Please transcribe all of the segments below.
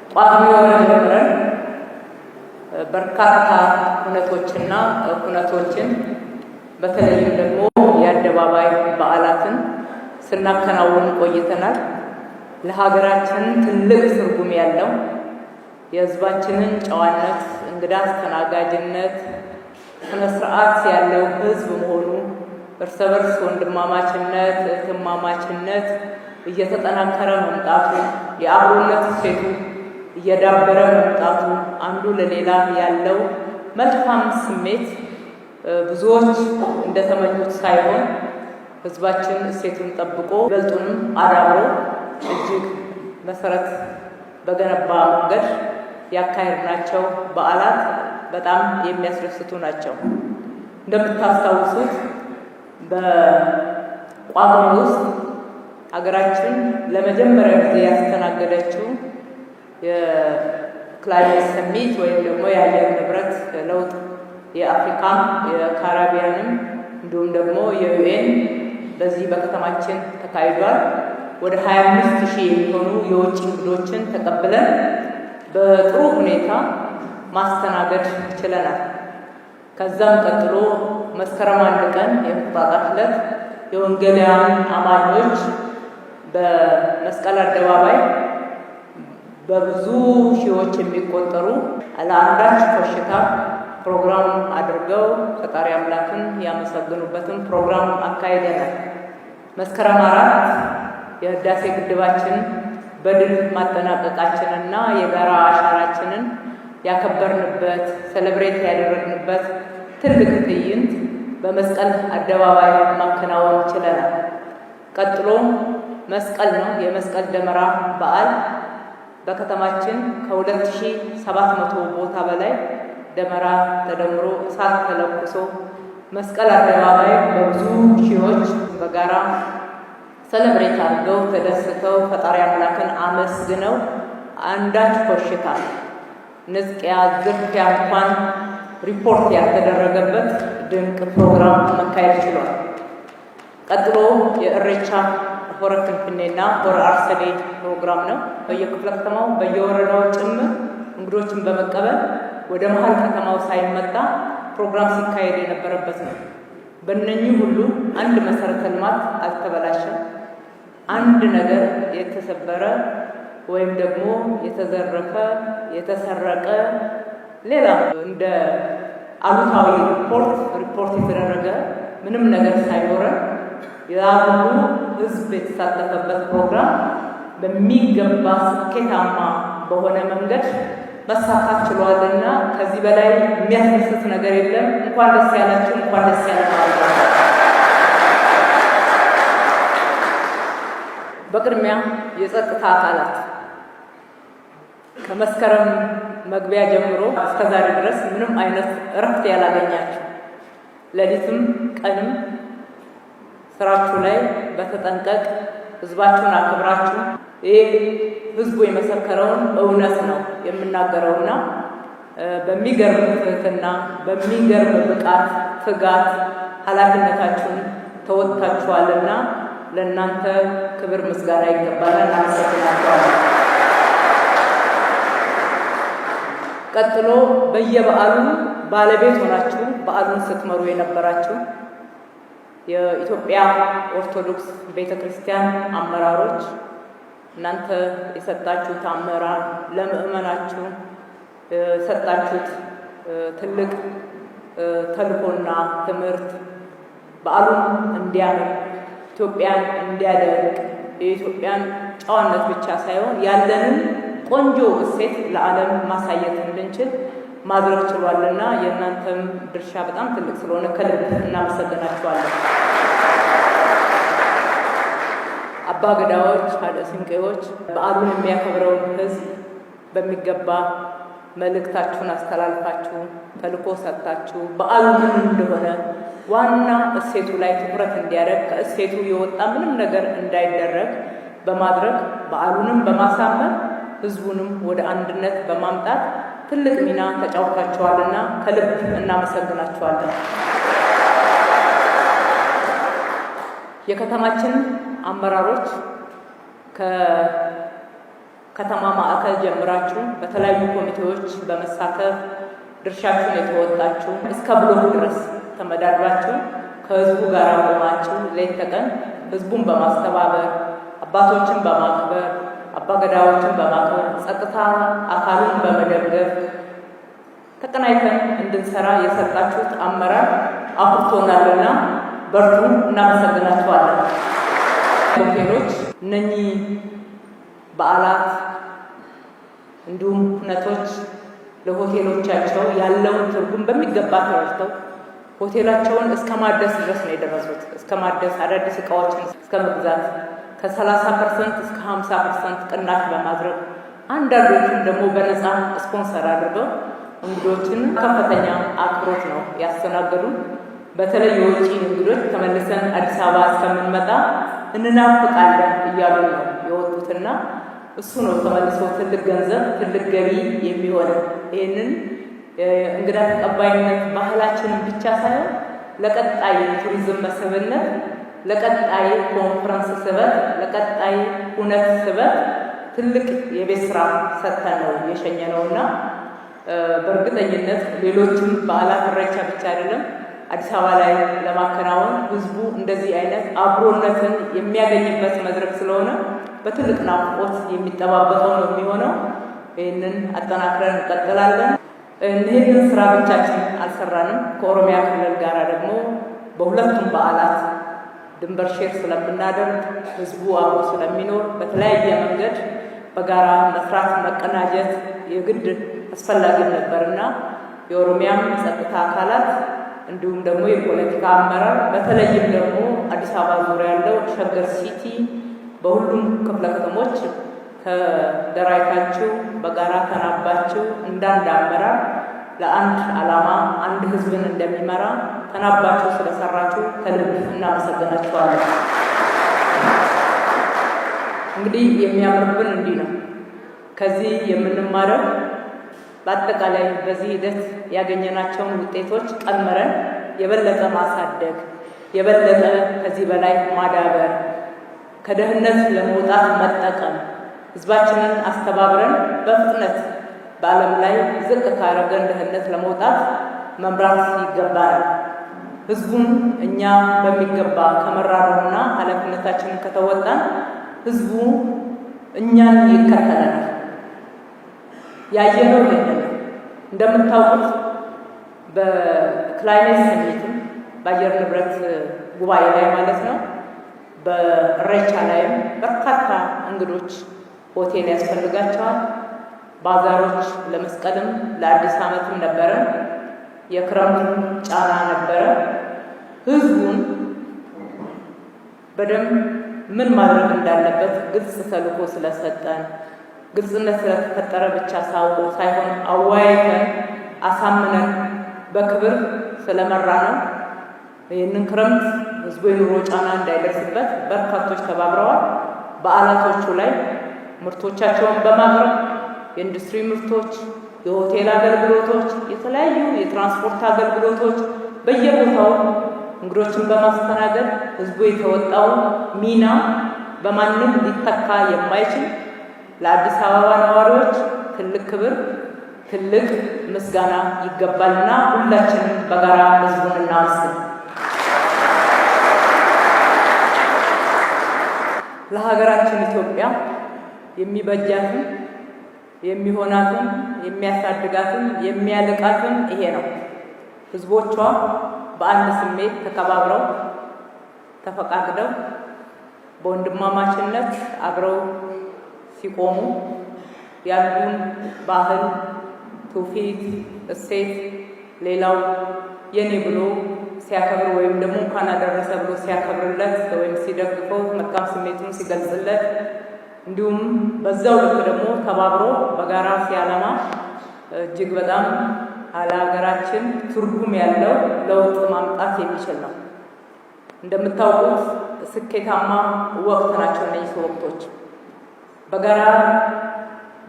ከጳጉሜ ወር ጀምረን በርካታ ሁነቶችና ሁነቶችን በተለይም ደግሞ የአደባባይ በዓላትን ስናከናውን ቆይተናል። ለሀገራችን ትልቅ ትርጉም ያለው የሕዝባችንን ጨዋነት፣ እንግዳ አስተናጋጅነት፣ ስነ ስርዓት ያለው ሕዝብ መሆኑ እርስ በርስ ወንድማማችነት፣ እህትማማችነት እየተጠናከረ መምጣቱ የአብሮነት እሴቱ እየዳበረ መምጣቱ አንዱ ለሌላ ያለው መልካም ስሜት ብዙዎች እንደተመኙት ሳይሆን ህዝባችን እሴቱን ጠብቆ ይበልጡንም አዳብሮ እጅግ መሰረት በገነባ መንገድ ያካሄድናቸው በዓላት በጣም የሚያስደስቱ ናቸው። እንደምታስታውሱት በጳጉሜ ውስጥ ሀገራችን ለመጀመሪያ ጊዜ ያስተናገደችው የ climate summit ወይም ደግሞ የአየር ንብረት ለውጥ የአፍሪካም የካራቢያንም እንዲሁም ደግሞ የ UN በዚህ በከተማችን ተካሂዷል። ወደ 25 ሺህ የሚሆኑ የውጭ እንግዶችን ተቀብለን በጥሩ ሁኔታ ማስተናገድ ችለናል። ከዛም ቀጥሎ መስከረም 1 ቀን የእንቁጣጣሽ ዕለት የወንጌላውያን አማኞች በመስቀል አደባባይ በብዙ ሺዎች የሚቆጠሩ ለአንዳች ኮሽታ ፕሮግራም አድርገው ፈጣሪ አምላክን ያመሰግኑበትን ፕሮግራም አካሂደናል። መስከረም 4 የህዳሴ ግድባችን በድል ማጠናቀቃችንና የጋራ አሻራችንን ያከበርንበት celebrate ያደረግንበት ትልቅ ትዕይንት በመስቀል አደባባይ ማከናወን ችለናል። ቀጥሎ መስቀል ነው። የመስቀል ደመራ በዓል በከተማችን ከ2700 ቦታ በላይ ደመራ ተደምሮ እሳት ተለኩሶ መስቀል አደባባይ በብዙ ሺዎች በጋራ celebrate አድርገው ተደስተው ፈጣሪ አምላክን አመስግነው አንዳች ኮሽታ፣ ንጥቂያ፣ ዝርፊያ እንኳን ሪፖርት ያልተደረገበት ድንቅ ፕሮግራም መካሄድ ችሏል። ቀጥሎ የእሬቻ ሆረ ፊንፊኔና ሆረ አርሰዴ ፕሮግራም ነው። በየክፍለ ከተማው በየወረዳው ጭምር እንግዶችን በመቀበል ወደ መሀል ከተማው ሳይመጣ ፕሮግራም ሲካሄድ የነበረበት ነው። በእነኚህ ሁሉ አንድ መሰረተ ልማት አልተበላሸም። አንድ ነገር የተሰበረ ወይም ደግሞ የተዘረፈ፣ የተሰረቀ፣ ሌላ እንደ አሉታዊ ሪፖርት የተደረገ ምንም ነገር ሳይኖረን ያ ሁሉ ህዝብ የተሳተፈበት ፕሮግራም በሚገባ ስኬታማ በሆነ መንገድ መሳካት ችሏልና ከዚህ በላይ የሚያስደስት ነገር የለም። እንኳን ደስ ያላችሁ፣ እንኳን ደስ ያለ ማለት ነው። በቅድሚያ የጸጥታ አካላት ከመስከረም መግቢያ ጀምሮ እስከ ዛሬ ድረስ ምንም አይነት እረፍት ያላገኛችሁ ሌሊትም ቀንም ስራችሁ ላይ በተጠንቀቅ ህዝባችሁን አክብራችሁ ይህ ህዝቡ የመሰከረውን እውነት ነው የምናገረውና በሚገርም ትህትና፣ በሚገርም ብቃት፣ ትጋት ኃላፊነታችሁን ተወጥታችኋልና ለእናንተ ክብር ምስጋና ይገባል። እናመሰግናችኋለን። ቀጥሎ በየበዓሉ ባለቤት ሆናችሁ በዓሉን ስትመሩ የነበራችሁ የኢትዮጵያ ኦርቶዶክስ ቤተ ክርስቲያን አመራሮች፣ እናንተ የሰጣችሁት አመራር ለምእመናችሁ የሰጣችሁት ትልቅ ተልእኮና ትምህርት በዓሉን እንዲያምር፣ ኢትዮጵያን እንዲያደርቅ፣ የኢትዮጵያን ጨዋነት ብቻ ሳይሆን ያለንን ቆንጆ እሴት ለዓለም ማሳየት እንድንችል ማድረግ ችሏልና የእናንተም ድርሻ በጣም ትልቅ ስለሆነ ከልብ እናመሰግናችኋለን። አባ ገዳዎች፣ ሀደ ሲንቄዎች በዓሉን የሚያከብረውን ሕዝብ በሚገባ መልእክታችሁን አስተላልፋችሁ ተልእኮ ሰጥታችሁ በዓሉ ምን እንደሆነ ዋና እሴቱ ላይ ትኩረት እንዲያደርግ ከእሴቱ የወጣ ምንም ነገር እንዳይደረግ በማድረግ በዓሉንም በማሳመር ህዝቡንም ወደ አንድነት በማምጣት ትልቅ ሚና ተጫውታችኋልና ከልብ እናመሰግናችኋለን። የከተማችን አመራሮች ከከተማ ማዕከል ጀምራችሁ በተለያዩ ኮሚቴዎች በመሳተፍ ድርሻችሁን የተወጣችሁ እስከ ብሎክ ድረስ ተመዳድባችሁ ከህዝቡ ጋር ቆማችሁ ሌት ተቀን ህዝቡን በማስተባበር አባቶችን በማክበር አባገዳዎችን በማክበር ጸጥታ አካሉን በመደገፍ ተቀናይተን እንድንሰራ የሰጣችሁት አመራር አኩርቶናልና በርቱ። እናመሰግናችኋለን። ሆቴሎች እነኚህ በዓላት እንዲሁም ኩነቶች ለሆቴሎቻቸው ያለውን ትርጉም በሚገባ ተረድተው ሆቴላቸውን እስከ ማደስ ድረስ ነው የደረሱት። እስከ ማደስ፣ አዳዲስ እቃዎችን እስከ መግዛት፣ ከ30% እስከ 50% ቅናሽ በማድረግ፣ አንዳንዶቹን ደግሞ በነፃ ስፖንሰር አድርገው እንግዶችን ከፍተኛ አክብሮት ነው ያስተናገዱ። በተለይ የውጭ እንግዶች ተመልሰን አዲስ አበባ እስከምንመጣ እንናፍቃለን እያሉ ነው የወጡትና እሱ ነው ተመልሶ ትልቅ ገንዘብ፣ ትልቅ ገቢ የሚሆነው። ይህንን እንግዳ ተቀባይነት ባህላችንን ብቻ ሳይሆን ለቀጣይ ቱሪዝም መስህብነት፣ ለቀጣይ ኮንፈረንስ ስበት፣ ለቀጣይ ሁነት ስበት ትልቅ የቤት ስራ ሰጥተን ነው የሸኘነውና በእርግጠኝነት ሌሎችም በዓላት፣ ኢሬቻ ብቻ አይደለም፣ አዲስ አበባ ላይ ለማከናወን ህዝቡ እንደዚህ አይነት አብሮነትን የሚያገኝበት መድረክ ስለሆነ በትልቅ ናፍቆት የሚጠባበቀው ነው የሚሆነው። ይህንን አጠናክረን እንቀጥላለን። ይህንን ስራ ብቻችን አልሰራንም። ከኦሮሚያ ክልል ጋር ደግሞ በሁለቱም በዓላት ድንበር share ስለምናደርግ፣ ህዝቡ አብሮ ስለሚኖር በተለያየ መንገድ በጋራ መስራት መቀናጀት የግድ አስፈላጊ ነበርና የኦሮሚያም ጸጥታ አካላት እንዲሁም ደግሞ የፖለቲካ አመራር፣ በተለይም ደግሞ አዲስ አበባ ዙሪያ ያለው ሸገር ሲቲ በሁሉም ክፍለ ከተሞች ተደራጅታችሁ በጋራ ተናባችሁ እንዳንድ አመራር ለአንድ ዓላማ አንድ ህዝብን እንደሚመራ ተናባችሁ ስለሰራችሁ ከልብ እናመሰግናችኋለን። እንግዲህ የሚያምርብን እንዲህ ነው። ከዚህ የምንማረው በአጠቃላይ በዚህ ሂደት ያገኘናቸውን ውጤቶች ቀምረን የበለጠ ማሳደግ፣ የበለጠ ከዚህ በላይ ማዳበር፣ ከድህነት ለመውጣት መጠቀም፣ ህዝባችንን አስተባብረን በፍጥነት በዓለም ላይ ዝቅ ካረገን ድህነት ለመውጣት መምራት ይገባናል። ህዝቡን እኛ በሚገባ ከመራነውና ኃላፊነታችንን ከተወጣን ህዝቡ እኛን ይከተለናል። ያየነው ይሄንን ነው። እንደምታውቁት በ climate summit ም፣ በአየር ንብረት ጉባኤ ላይ ማለት ነው፣ በኢሬቻ ላይም በርካታ እንግዶች ሆቴል ያስፈልጋቸዋል። ባዛሮች ለመስቀልም ለአዲስ ዓመትም ነበረ። የክረምቱ ጫና ነበረ። ህዝቡን በደንብ ምን ማድረግ እንዳለበት ግልጽ ተልዕኮ ስለሰጠን፣ ግልጽነት ስለተፈጠረ ብቻ ሳይሆን አወያይተን አሳምነን በክብር ስለመራ ነው። ይህንን ክረምት ህዝቡ የኑሮ ጫና እንዳይደርስበት በርካቶች ተባብረዋል። በዓላቶቹ ላይ ምርቶቻቸውን በማቅረብ፣ የኢንዱስትሪ ምርቶች፣ የሆቴል አገልግሎቶች፣ የተለያዩ የትራንስፖርት አገልግሎቶች፣ በየቦታው እንግዶችን በማስተናገድ ህዝቡ የተወጣው ሚና በማንም ሊተካ የማይችል፣ ለአዲስ አበባ ነዋሪዎች ትልቅ ክብር፣ ትልቅ ምስጋና ይገባልና ሁላችንም በጋራ ህዝቡን እናመስግን። ለሀገራችን ኢትዮጵያ የሚበጃትም፣ የሚሆናትም፣ የሚያሳድጋትም፣ የሚያልቃትም ይሄ ነው። ህዝቦቿ በአንድ ስሜት ተከባብረው፣ ተፈቃቅደው፣ በወንድማማችነት አብረው ሲቆሙ፣ ያንዱን ባህል፣ ትውፊት፣ እሴት ሌላው የኔ ብሎ ሲያከብር ወይም ደግሞ እንኳን አደረሰ ብሎ ሲያከብርለት ወይም ሲደግፈው፣ መልካም ስሜቱን ሲገልጽለት፣ እንዲሁም በዛው ልክ ደግሞ ተባብሮ በጋራ ሲያለማ እጅግ በጣም ለሀገራችን ትርጉም ያለው ለውጥ ማምጣት የሚችል ነው። እንደምታውቁት ስኬታማ ወቅት ናቸው እነዚህ ወቅቶች። በጋራ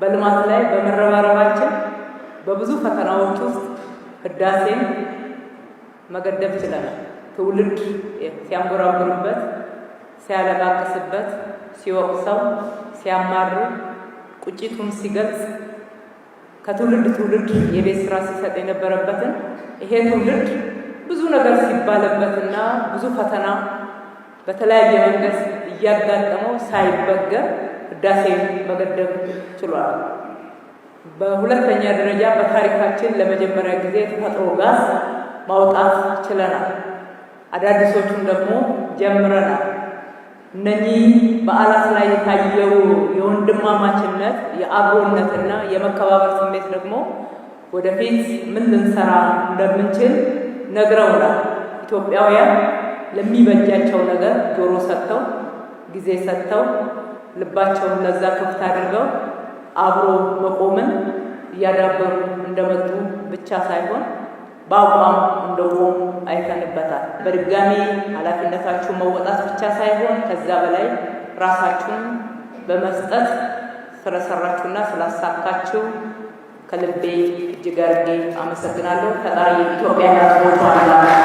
በልማት ላይ በመረባረባችን በብዙ ፈተናዎች ውስጥ ህዳሴን መገደብ ችለናል። ትውልድ ሲያንጎራጉርበት፣ ሲያለባቅስበት፣ ሲወቅሰው፣ ሲያማርር፣ ቁጭቱን ሲገልጽ፣ ከትውልድ ትውልድ የቤት ስራ ሲሰጥ የነበረበትን ይሄ ትውልድ ብዙ ነገር ሲባልበትና ብዙ ፈተና በተለያየ መንገድ እያጋጠመው ሳይበገር ህዳሴ መገደብ ችሏል። በሁለተኛ ደረጃ በታሪካችን ለመጀመሪያ ጊዜ የተፈጥሮ ጋዝ ማውጣት ችለናል። አዳዲሶቹን ደግሞ ጀምረናል። እነኚህ በዓላት ላይ የታየው የወንድማማችነት፣ የአብሮነትና የመከባበር ስሜት ደግሞ ወደፊት ምን ልንሰራ እንደምንችል ነግረውናል። ኢትዮጵያውያን ለሚበጃቸው ነገር ጆሮ ሰጥተው፣ ጊዜ ሰጥተው፣ ልባቸውን ለዛ ክፍት አድርገው አብሮ መቆምን እያዳበሩ እንደመጡ ብቻ ሳይሆን በአቋም እንደቆሙ አይተንበታል። በድጋሚ ኃላፊነታችሁን መወጣት ብቻ ሳይሆን ከዛ በላይ ራሳችሁን በመስጠት ስለሰራችሁና ስላሳካችሁ ከልቤ እጅግ አድርጌ አመሰግናለሁ። ፈጣሪ ኢትዮጵያን ሕዝቦቿን ይባርክ።